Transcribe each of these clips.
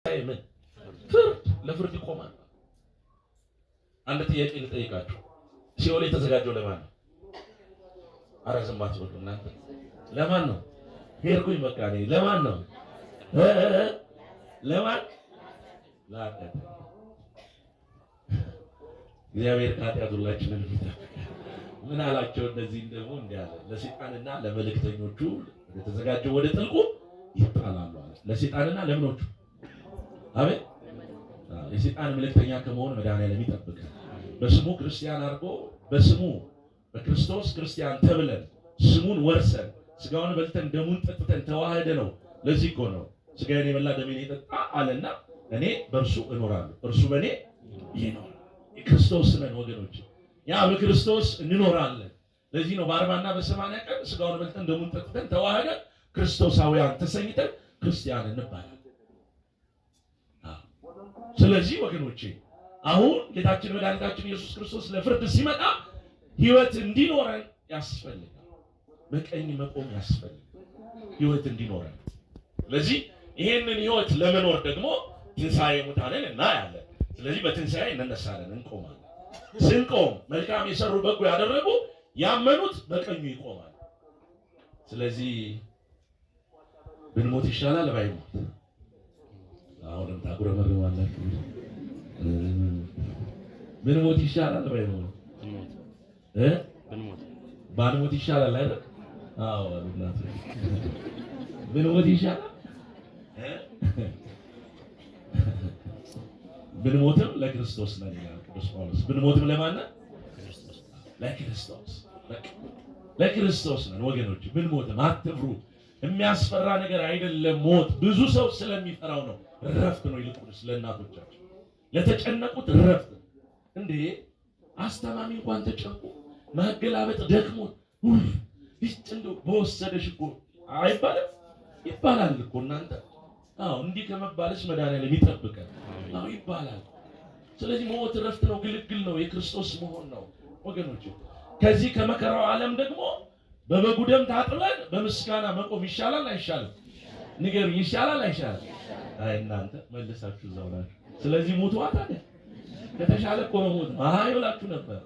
ምን ፍርድ ለፍርድ ይቆማል። አንድ ጥያቄ ልጠይቃችሁ። ሲኦል የተዘጋጀው ለማን ነው? ኧረ ዝም አትበሉ እናንተ። ለማን ነው? ሄድኩኝ በቃ እኔ። ለማን ነው? ለማን? ለኃጢአት። እግዚአብሔር ከኃጢአት ሁላችንን ይጠብቅ። ምን አላቸው? እነዚህም ደግሞ እንዲህ አለ፣ ለሰይጣንና ለመልእክተኞቹ ወደተዘጋጀው ወደ ጥልቁ ይጣላሉ አለ። ለሰይጣንና ለምኖቹ? አቤት፣ የሰይጣን መልእክተኛ ከመሆን መድኃኒዓለም ይጠብቃል። በስሙ ክርስቲያን አድርጎ በስሙ በክርስቶስ ክርስቲያን ተብለን ስሙን ወርሰን ስጋውን በልተን ደሙን ጠጥተን ተዋህደ ነው። ለዚህ እኮ ነው ስጋዬን የበላ ደሜን የጠጣ አለና እኔ በእርሱ እኖራለሁ እርሱ በእኔ ይኖራል። የክርስቶስ ነን ወገኖች፣ ያ በክርስቶስ እንኖራለን። ለዚህ ነው በ40ና በ80 ቀን ስጋውን በልተን ደሙን ጠጥተን ተዋህደን ክርስቶሳውያን ተሰኝተን ክርስቲያን እንባላለን። ስለዚህ ወገኖቼ አሁን ጌታችን መድኃኒታችን ኢየሱስ ክርስቶስ ለፍርድ ሲመጣ ሕይወት እንዲኖረን ያስፈልጋል። በቀኝ መቆም ያስፈልጋል፣ ሕይወት እንዲኖረን። ስለዚህ ይሄንን ሕይወት ለመኖር ደግሞ ትንሣኤ ሙታንን እናያለን። ስለዚህ በትንሣኤ እንነሳለን፣ እንቆማለን። ስንቆም መልካም የሰሩ በጎ ያደረጉ ያመኑት በቀኙ ይቆማል። ስለዚህ ብንሞት ይሻላል ባይሞት። አሁንም ታጉረመርማላችሁ። ብንሞት ይሻላል ባይሞት? ባንሞት ይሻላል አይደል? አዎ ብንሞት ይሻላል። ብንሞትም ለክርስቶስ ነን ይላል ቅዱስ ጳውሎስ። ብንሞትም ለማን ነን? ለክርስቶስ። በቃ ለክርስቶስ ነን ወገኖች። ብንሞትም አትፍሩ። የሚያስፈራ ነገር አይደለም ሞት። ብዙ ሰው ስለሚፈራው ነው። እረፍት ነው። ይልቁንስ ለእናቶቻችን ለተጨነቁት እረፍት ነው። እንዴ አስተማሚ እንኳን ተጨንቆ ማገላበጥ ደክሞት ይህች እንደው በወሰደሽ እኮ አይባልም? ይባላል እኮ እናንተ። አዎ እንዲህ ከመባልስ መድኃኒዓለም ይጠብቀን። አዎ ይባላል። ስለዚህ ሞት እረፍት ነው፣ ግልግል ነው፣ የክርስቶስ መሆን ነው ወገኖች። ከዚህ ከመከራው ዓለም ደግሞ በበጉ ደም ታጥበን በምስጋና መቆም ይሻላል አይሻልም? ንገሩኝ፣ ይሻላል አይሻልም? አይ እናንተ መልሳችሁ እዛው ናችሁ። ስለዚህ ሙቱ ታዲያ ከተሻለ እኮ መሞት ነው። አይ ብላችሁ ነበር።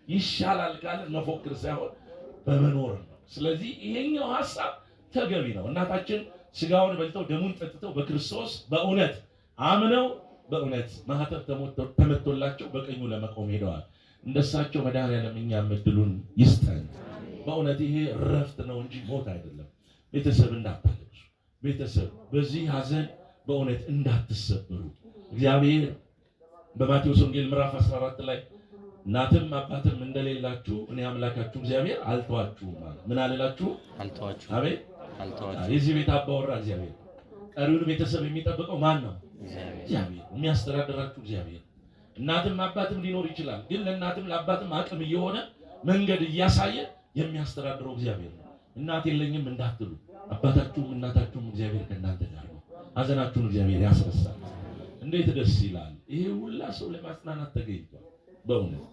ይሻላል ካልን መፎክር ሳይሆን በመኖር ነው። ስለዚህ ይሄኛው ሐሳብ ተገቢ ነው። እናታችን ስጋውን በልተው ደሙን ጠጥተው በክርስቶስ በእውነት አምነው በእውነት ማህተብ ተመቶላቸው በቀኙ ለመቆም ሄደዋል። እንደሳቸው መድኃኒዓለም እኛም እድሉን ይስጠን። በእውነት ይሄ እረፍት ነው እንጂ ሞት አይደለም። ቤተሰብ እንዳታለቅሱ፣ ቤተሰብ በዚህ ሐዘን በእውነት እንዳትሰበሩ። እግዚአብሔር በማቴዎስ ወንጌል ምዕራፍ 14 ላይ እናትም አባትም እንደሌላችሁ እኔ አምላካችሁ እግዚአብሔር አልተዋችሁም አለ። ምን አልላችሁ? አልተዋችሁም። አቤት አልተዋችሁም። የዚህ ቤት አባወራ እግዚአብሔር። ቀሪውን ቤተሰብ የሚጠብቀው ማን ነው? እግዚአብሔር። የሚያስተዳድራችሁ እግዚአብሔር። እናትም አባትም ሊኖር ይችላል፣ ግን ለእናትም ለአባትም አቅም እየሆነ መንገድ እያሳየ የሚያስተዳድረው እግዚአብሔር ነው። እናት የለኝም እንዳትሉ፣ አባታችሁም እናታችሁም እግዚአብሔር ከእናንተ ጋር ነው። ሐዘናችሁን እግዚአብሔር ያስረሳል። እንዴት ደስ ይላል! ይሄ ሁላ ሰው ለማጽናናት ተገኝቷል። በእውነት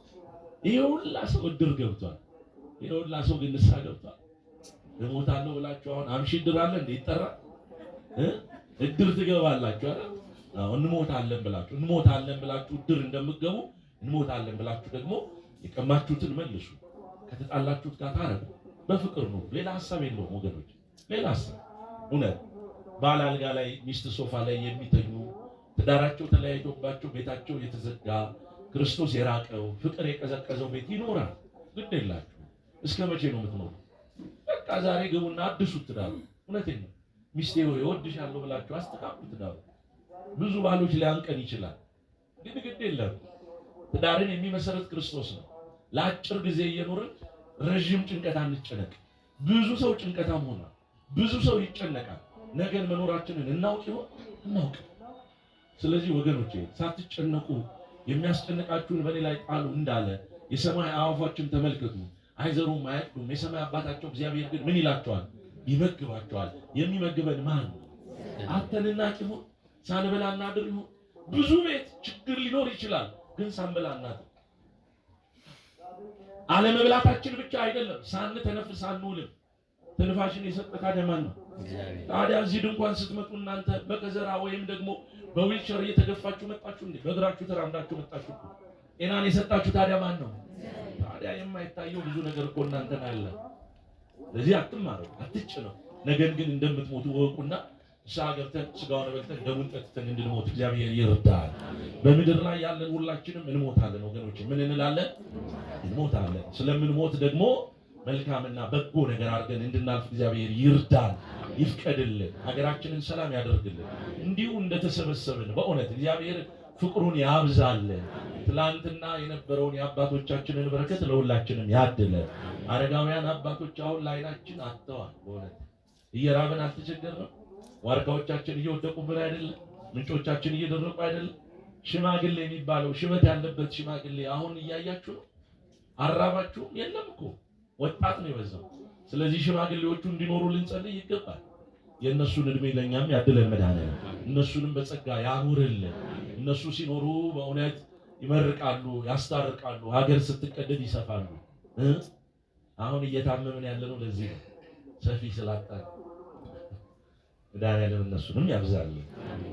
ይሄ ሁላ ሰው እድር ገብቷል። ይሄ ሁላ ሰው ግን ንስሐ ገብቷል። እሞታለሁ ብላችሁ አሁን አምሺ እድር አለ እንዴ? ይጠራል። እድር ትገባላችሁ አይደል? አዎ እንሞታለን ብላችሁ እንሞታለን ብላችሁ እድር እንደምትገቡ እንሞታለን ብላችሁ ደግሞ የቀማችሁትን መልሱ። ከተጣላችሁት ጋር ታረቁ። በፍቅር ነው። ሌላ ሐሳብ የለውም ወገኖች፣ ሌላ ሐሳብ እውነት ባል አልጋ ላይ ሚስት ሶፋ ላይ የሚተኙ ትዳራቸው ተለያይቶባቸው ቤታቸው የተዘጋ ክርስቶስ የራቀው ፍቅር የቀዘቀዘው ቤት ይኖራል። ግድ የላችሁ። እስከ መቼ ነው የምትኖሩ? በቃ ዛሬ ግቡና አድሱት ትዳሩ። እውነቴን ነው። ሚስቴ ሆይ እወድሻለሁ ብላችሁ አስተካክሉ ትዳሩ። ብዙ ባሎች ሊያንቀን ይችላል፣ ግን ግድ የለም። ትዳርን የሚመሰረት ክርስቶስ ነው። ለአጭር ጊዜ እየኖርን ረዥም ጭንቀት አንጨነቅ። ብዙ ሰው ጭንቀታም ሆኗል። ብዙ ሰው ይጨነቃል። ነገን መኖራችንን እናውቅ ይሆን? እናውቅ። ስለዚህ ወገኖቼ ሳትጨነቁ የሚያስጨንቃችሁን በእኔ ላይ ጣሉ እንዳለ የሰማይ አዕዋፎችን ተመልከቱ፣ አይዘሩም፣ አያጭዱም። የሰማይ አባታቸው እግዚአብሔር ግን ምን ይላቸዋል? ይመግባቸዋል። የሚመግበን ማን ነው? አጥተን እናቅ ይሆን? ሳንበላ እናድር ይሆን? ብዙ ቤት ችግር ሊኖር ይችላል፣ ግን ሳንበላ እናድር። አለመብላታችን ብቻ አይደለም፣ ሳንተነፍስ አንውልም። ትንፋሽን የሰጠ ታዲያ ማን ነው? እግዚአብሔር። ታዲያ እዚህ ድንኳን ስትመጡ እናንተ በከዘራ ወይም ደግሞ በዊልቸር እየተገፋችሁ መጣችሁ እንዴ? በእግራችሁ ተራምዳችሁ መጣችሁ እኮ። ጤናን የሰጣችሁ ታዲያ ማን ነው? ታዲያ የማይታየው ብዙ ነገር እኮ እናንተን አለ። ለዚህ አትማረሩ፣ አትጭነው። ነገን ግን እንደምትሞቱ ወቁና ንስሐ ገብተን ስጋውን በልተን ደሙን ጠጥተን እንድንሞት እግዚአብሔር ይርዳል። በምድር ላይ ያለን ሁላችንም እንሞታለን ወገኖች። ምን እንላለን? እንሞታለን። ስለምንሞት ደግሞ መልካምና በጎ ነገር አድርገን እንድናልፍ እግዚአብሔር ይርዳል፣ ይፍቀድልን፣ ሀገራችንን ሰላም ያደርግልን። እንዲሁ እንደተሰበሰብን በእውነት እግዚአብሔር ፍቅሩን ያብዛልን። ትላንትና የነበረውን የአባቶቻችንን በረከት ለሁላችንም ያድለን። አረጋውያን አባቶች አሁን ለዓይናችን አጥተዋል። በእውነት እየራብን አልተቸገርንም። ዋርካዎቻችን እየወደቁብን አይደለም? ምንጮቻችን እየደረቁ አይደለም? ሽማግሌ የሚባለው ሽበት ያለበት ሽማግሌ አሁን እያያችሁ ነው። አራባችሁም? የለም እኮ ወጣት ነው የበዛው። ስለዚህ ሽማግሌዎቹ እንዲኖሩ ልንጸልይ ይገባል። የእነሱን እድሜ ለእኛም ያድለን መድኃኔዓለም፣ እነሱንም በጸጋ ያኑርልን። እነሱ ሲኖሩ በእውነት ይመርቃሉ፣ ያስታርቃሉ፣ ሀገር ስትቀደድ ይሰፋሉ። አሁን እየታመምን ያለነው ለዚህ ነው፣ ሰፊ ስላጣን። መድኃኔዓለም እነሱንም ያብዛልን፣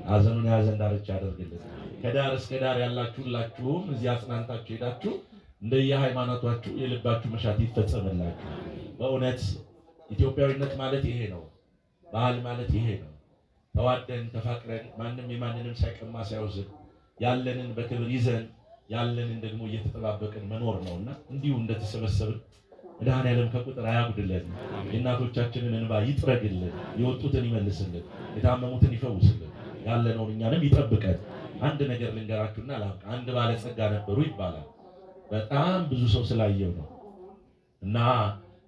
ሀዘኑን የሀዘን ዳርቻ ያደርግልን። ከዳር እስከ ዳር ያላችሁ ሁላችሁም እዚህ አጽናንታችሁ ሄዳችሁ እንደየሃይማኖታችሁ የልባችሁ መሻት ይፈጸምላችሁ። በእውነት ኢትዮጵያዊነት ማለት ይሄ ነው። ባህል ማለት ይሄ ነው። ተዋደን ተፋቅረን ማንም የማንንም ሳይቀማ ሳይወስድ ያለንን በክብር ይዘን ያለንን ደግሞ እየተጠባበቅን መኖር ነውና እንዲሁ እንደተሰበሰብን መድኃኔዓለም ከቁጥር አያጉድለን። የእናቶቻችንን እንባ ይጥረግልን፣ የወጡትን ይመልስልን፣ የታመሙትን ይፈውስልን፣ ያለነውን እኛንም ይጠብቀን። አንድ ነገር ልንገራችሁና ላብቃ። አንድ ባለጸጋ ነበሩ ይባላል። በጣም ብዙ ሰው ስላየው ነው። እና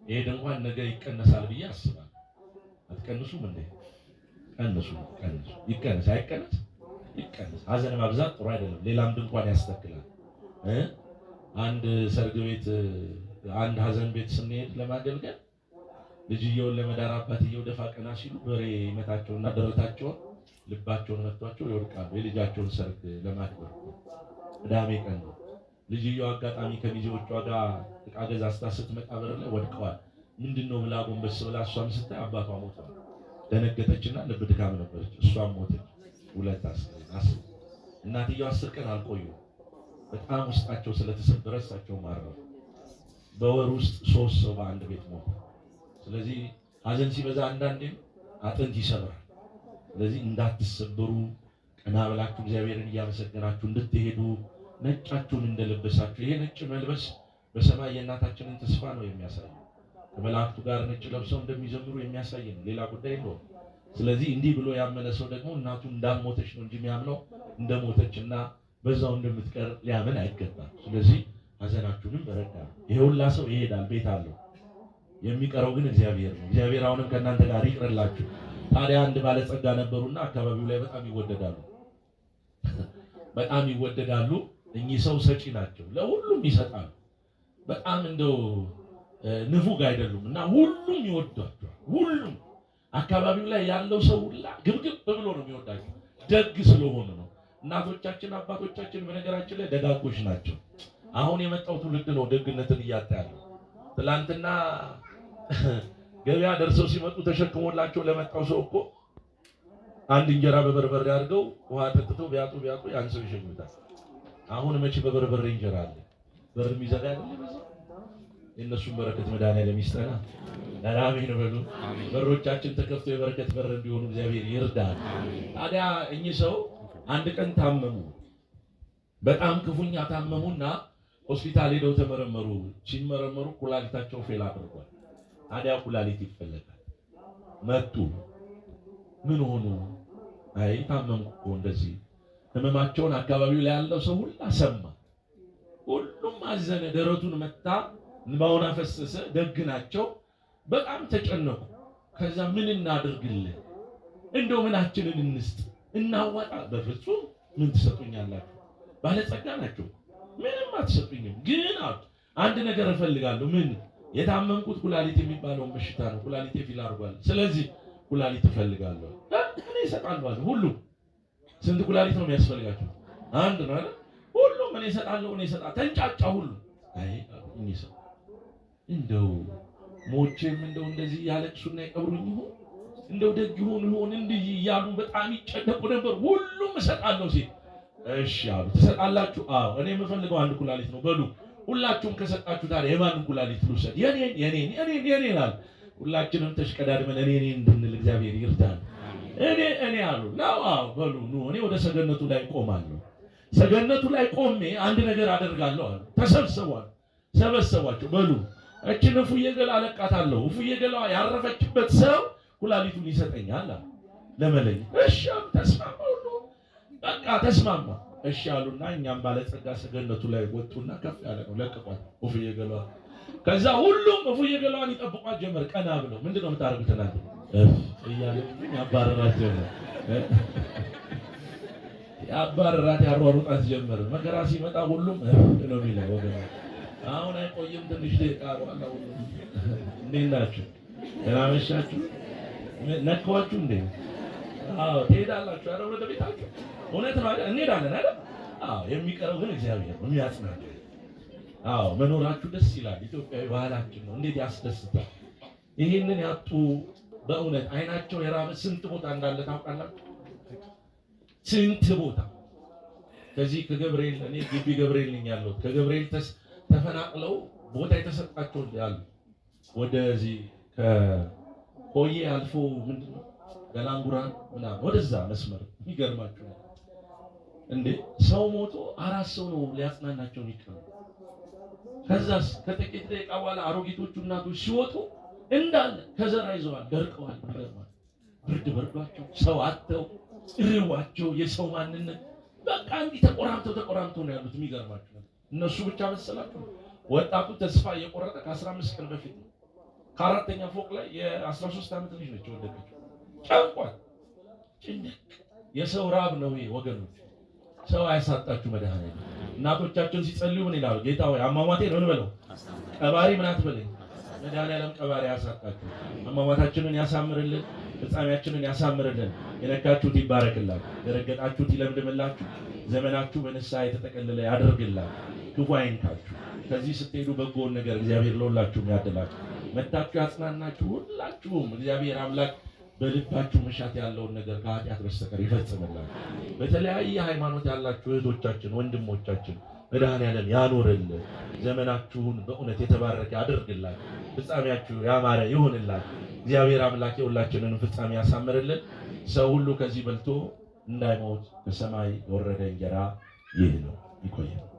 ይሄ ድንኳን ነገ ይቀነሳል ብዬ አስባለሁ። አትቀንሱም እንዴ? ቀንሱ፣ ቀንሱ። ይቀነስ አይቀነስ? ይቀነስ። ሀዘን ማብዛት ጥሩ አይደለም። ሌላም ድንኳን ያስተክላል። አንድ ሰርግ ቤት፣ አንድ ሀዘን ቤት ስንሄድ ለማገልገል ልጅየውን ለመዳር አባትየው ደፋ ቀና ሲሉ በሬ ይመታቸውና ደረታቸውን ልባቸውን መቷቸው ይወድቃሉ። የልጃቸውን ሰርግ ለማክበር ቅዳሜ ቀን ነው። ልጅየው አጋጣሚ ከሚዜዎቿ ጋር ዕቃ ገዛዝታ ስትመጣ በር ላይ ወድቀዋል። ምንድነው ብላ ጎንበስ ብላ እሷም ስታይ አባቷ ሞተዋል። ደነገጠችና ልብ ድካም ነበረች። እሷም ሞተች። ሁለት አስር እናትየው 10 ቀን አልቆዩ። በጣም ውስጣቸው ስለተሰበረ እሳቸውም አረፉ። በወር ውስጥ 3 ሰው በአንድ ቤት ሞተ። ስለዚህ ሀዘን ሲበዛ አንዳንዴም አጥንት ይሰብራል። ስለዚህ እንዳትሰበሩ ቀና ብላችሁ እግዚአብሔርን እያመሰገናችሁ እንድትሄዱ ነጫችሁን እንደለበሳችሁ። ይሄ ነጭ መልበስ በሰማይ የእናታችንን ተስፋ ነው የሚያሳየው። ከመላእክቱ ጋር ነጭ ለብሰው እንደሚዘምሩ የሚያሳይ ነው። ሌላ ጉዳይ የለውም። ስለዚህ እንዲህ ብሎ ያመነ ሰው ደግሞ እናቱ እንዳልሞተች ነው እንጂ የሚያምነው እንደሞተችና በዛው እንደምትቀር ሊያምን አይገባም። ስለዚህ ሀዘናችሁንም በረዳ። ይሄ ሁላ ሰው ይሄዳል፣ ቤት አለው። የሚቀረው ግን እግዚአብሔር ነው። እግዚአብሔር አሁንም ከእናንተ ጋር ይቅርላችሁ። ታዲያ አንድ ባለጸጋ ነበሩና አካባቢው ላይ በጣም ይወደዳሉ። በጣም ይወደዳሉ። እኚህ ሰው ሰጪ ናቸው፣ ለሁሉም ይሰጣሉ። በጣም እንደው ንፉግ አይደሉም እና ሁሉም ይወዷቸዋል። ሁሉም አካባቢው ላይ ያለው ሰው ሁላ ግብግብ ብሎ ነው የሚወዳቸው፣ ደግ ስለሆኑ ነው። እናቶቻችን አባቶቻችን በነገራችን ላይ ደጋጎች ናቸው። አሁን የመጣው ትውልድ ነው ደግነትን እያጣ ያለው። ትላንትና ገበያ ደርሰው ሲመጡ ተሸክሞላቸው ለመጣው ሰው እኮ አንድ እንጀራ በበርበሬ አድርገው ውሃ ጠጥተው ቢያጡ ቢያጡ ያን ሰው ይሸኙታል። አሁን መቼ በበርበሬ እንጀራ አለ? በር የሚዘጋ አይደል የበዛው? የእነሱን በረከት መድኃኔዓለም ይስጠና። አሜን በሉ። በሮቻችን ተከፍተው የበረከት በር እንዲሆኑ እግዚአብሔር ይርዳል። ታዲያ እኚህ ሰው አንድ ቀን ታመሙ። በጣም ክፉኛ ታመሙና ሆስፒታል ሄደው ተመረመሩ። ሲመረመሩ ኩላሊታቸው fail አድርጓል። ታዲያ ኩላሊት ይፈለጋል። መጡ። ምን ሆኑ? አይ ታመምኩ እኮ እንደዚህ። ህመማቸውን አካባቢው ላይ ያለው ሰው ሁላ ሰማ። ሁሉም አዘነ። ደረቱን መታ፣ እንባውን አፈሰሰ። ደግ ናቸው። በጣም ተጨነቁ። ከዛ ምን እናድርግልህ? እንደው ምናችንን እንስጥ እናዋጣ? በፍጹም ምን ትሰጡኛላችሁ? ባለጸጋ ናቸው። ምንም አትሰጡኝም። ግን አሉ አንድ ነገር እፈልጋለሁ። ምን? የታመምኩት ኩላሊት የሚባለውን በሽታ ነው። ኩላሊቴ fail አድርጓል። ስለዚህ ኩላሊት እፈልጋለሁ። እኔ እሰጣለሁ አለ። ሁሉም ስንት ኩላሊት ነው የሚያስፈልጋቸው? አንድ ነው አይደል? ሁሉም እኔ እሰጣለሁ፣ እኔ እሰጣለሁ። ተንጫጫ ሁሉ። አይ እኔ ሰው እንደው ሞቼም እንደው እንደዚህ ያለቅሱና ይቀብሩኝ ይሆን፣ እንደው ደግ ይሆኑ ይሆን እንዲህ እያሉ በጣም ይጨነቁ ነበር። ሁሉም እሰጣለሁ ሲል እሺ አሉ። ትሰጣላችሁ? አዎ፣ እኔ የምፈልገው አንድ ኩላሊት ነው። በሉ ሁላችሁም ከሰጣችሁ ታዲያ የማንን ኩላሊት ልውሰድ? የኔን የኔን የኔን የኔን አሉ። ሁላችንም ተሽቀዳድመን እኔ እኔ እንድንል እግዚአብሔር ይርዳን። እኔ እኔ አሉ። ነው አዎ፣ በሉ ኑ፣ እኔ ወደ ሰገነቱ ላይ ቆማለሁ። ሰገነቱ ላይ ቆሜ አንድ ነገር አደርጋለሁ አሉ። ተሰብስቧል። ሰበሰቧቸው። በሉ እችን እፉዬ ገላ አለቃታለሁ። እፉዬ ገላዋ ያረፈችበት ሰው ኩላሊቱን ይሰጠኛል አሉ ለመለየት። እሺ አሉ። ተስማማ፣ ሁሉ በቃ ተስማማ። እሺ አሉና እኛም ባለጸጋ ሰገነቱ ላይ ወጡና ከፍ ያለ ነው ለቀቋት እፉዬ ገላዋ። ከዛ ሁሉም እፉዬ ገላዋን ይጠብቋት ጀመር። ቀና ብለው ምንድን ነው የምታደርጉት እናንተ እፍ እያለ ያባረራት ጀመር። ያባረራት ያሯሩጣት ጀመር። መከራ ሲመጣ ሁሉም እፍ ነው የሚለው ወገኖች። አሁን አይቆይም፣ ትንሽ ደቂቃ በኋላ ሁሉም። እንዴት ናችሁ? ደህና መሻችሁ? ነካዋችሁ እንዴ? አዎ ትሄዳላችሁ አይደል? ወደ ቤታችሁ። እውነት ነው አይደል? እንሄዳለን አይደል? አዎ፣ የሚቀረው ግን እግዚአብሔር ነው የሚያጽናናው። አዎ መኖራችሁ ደስ ይላል። ኢትዮጵያዊ ባህላችን ነው፣ እንዴት ያስደስታል። ይህንን ያጡ በእውነት አይናቸው የራበ ስንት ቦታ እንዳለ ታውቃላችሁ? ስንት ቦታ ከዚህ ከገብርኤል፣ እኔ ግቢ ገብርኤል ነኝ ያለሁት። ከገብርኤል ተፈናቅለው ቦታ የተሰጣቸው ያሉ ወደዚህ ከሆዬ አልፎ ምንድን ነው ገላንጉራን ምናምን ወደዛ መስመር። የሚገርማችሁ ነው እንዴ፣ ሰው ሞቶ አራት ሰው ነው ሊያጽናናቸው የሚቀሩ። ከዛስ ከጥቂት ደቂቃ በኋላ አሮጊቶቹ እናቶች ሲወጡ እንዳለ ከዘራ ይዘዋል፣ ደርቀዋል። ይገርማል። ብርድ በርዷቸው፣ ሰው አጥተው፣ እርቧቸው፣ የሰው ማንነት በቃ እንዲህ ተቆራምተው ተቆራምተው ነው ያሉት። የሚገርማችሁ ነው እነሱ ብቻ መሰላችሁ? ወጣቱ ተስፋ እየቆረጠ ከ15 ቀን በፊት ነው ከአራተኛ ፎቅ ላይ የ13 ዓመት ልጅ ነች የወደቀችው። ጨንቋል። ጭንቅ የሰው ራብ ነው ይሄ ወገኖች። ሰው አያሳጣችሁ መድኃኒዓለም። እናቶቻችን ሲጸልዩ ምን ይላሉ? ጌታ ሆይ አሟሟቴን ምን በለው፣ ቀባሪ ምን አትበለኝ። መድኃኒዓለም ቀባሪ ያሳጣችሁ። አሟሟታችንን ያሳምርልን፣ ፍጻሜያችንን ያሳምርልን። የነካችሁት ይባረክላችሁ፣ የረገጣችሁት ይለምልምላችሁ፣ ዘመናችሁ በንስሐ የተጠቀለለ ያደርግላችሁ፣ ክፉ አይንካችሁ። ከዚህ ስትሄዱ በጎውን ነገር እግዚአብሔር ለሁላችሁም ያድላችሁ። መታችሁ ያጽናናችሁ ሁላችሁም እግዚአብሔር አምላክ በልባችሁ መሻት ያለውን ነገር ከኃጢአት በስተቀር ይፈጽምላችሁ። በተለያየ ሃይማኖት ያላችሁ እህቶቻችን፣ ወንድሞቻችን መድኃኔዓለም ያኖርልን። ዘመናችሁን በእውነት የተባረከ ያደርግላችሁ። ፍጻሜያችሁ ያማረ ይሁንላችሁ። እግዚአብሔር አምላክ የሁላችንን ፍጻሜ ያሳምርልን። ሰው ሁሉ ከዚህ በልቶ እንዳይሞት ከሰማይ የወረደ እንጀራ ይህ ነው። ይቆያል።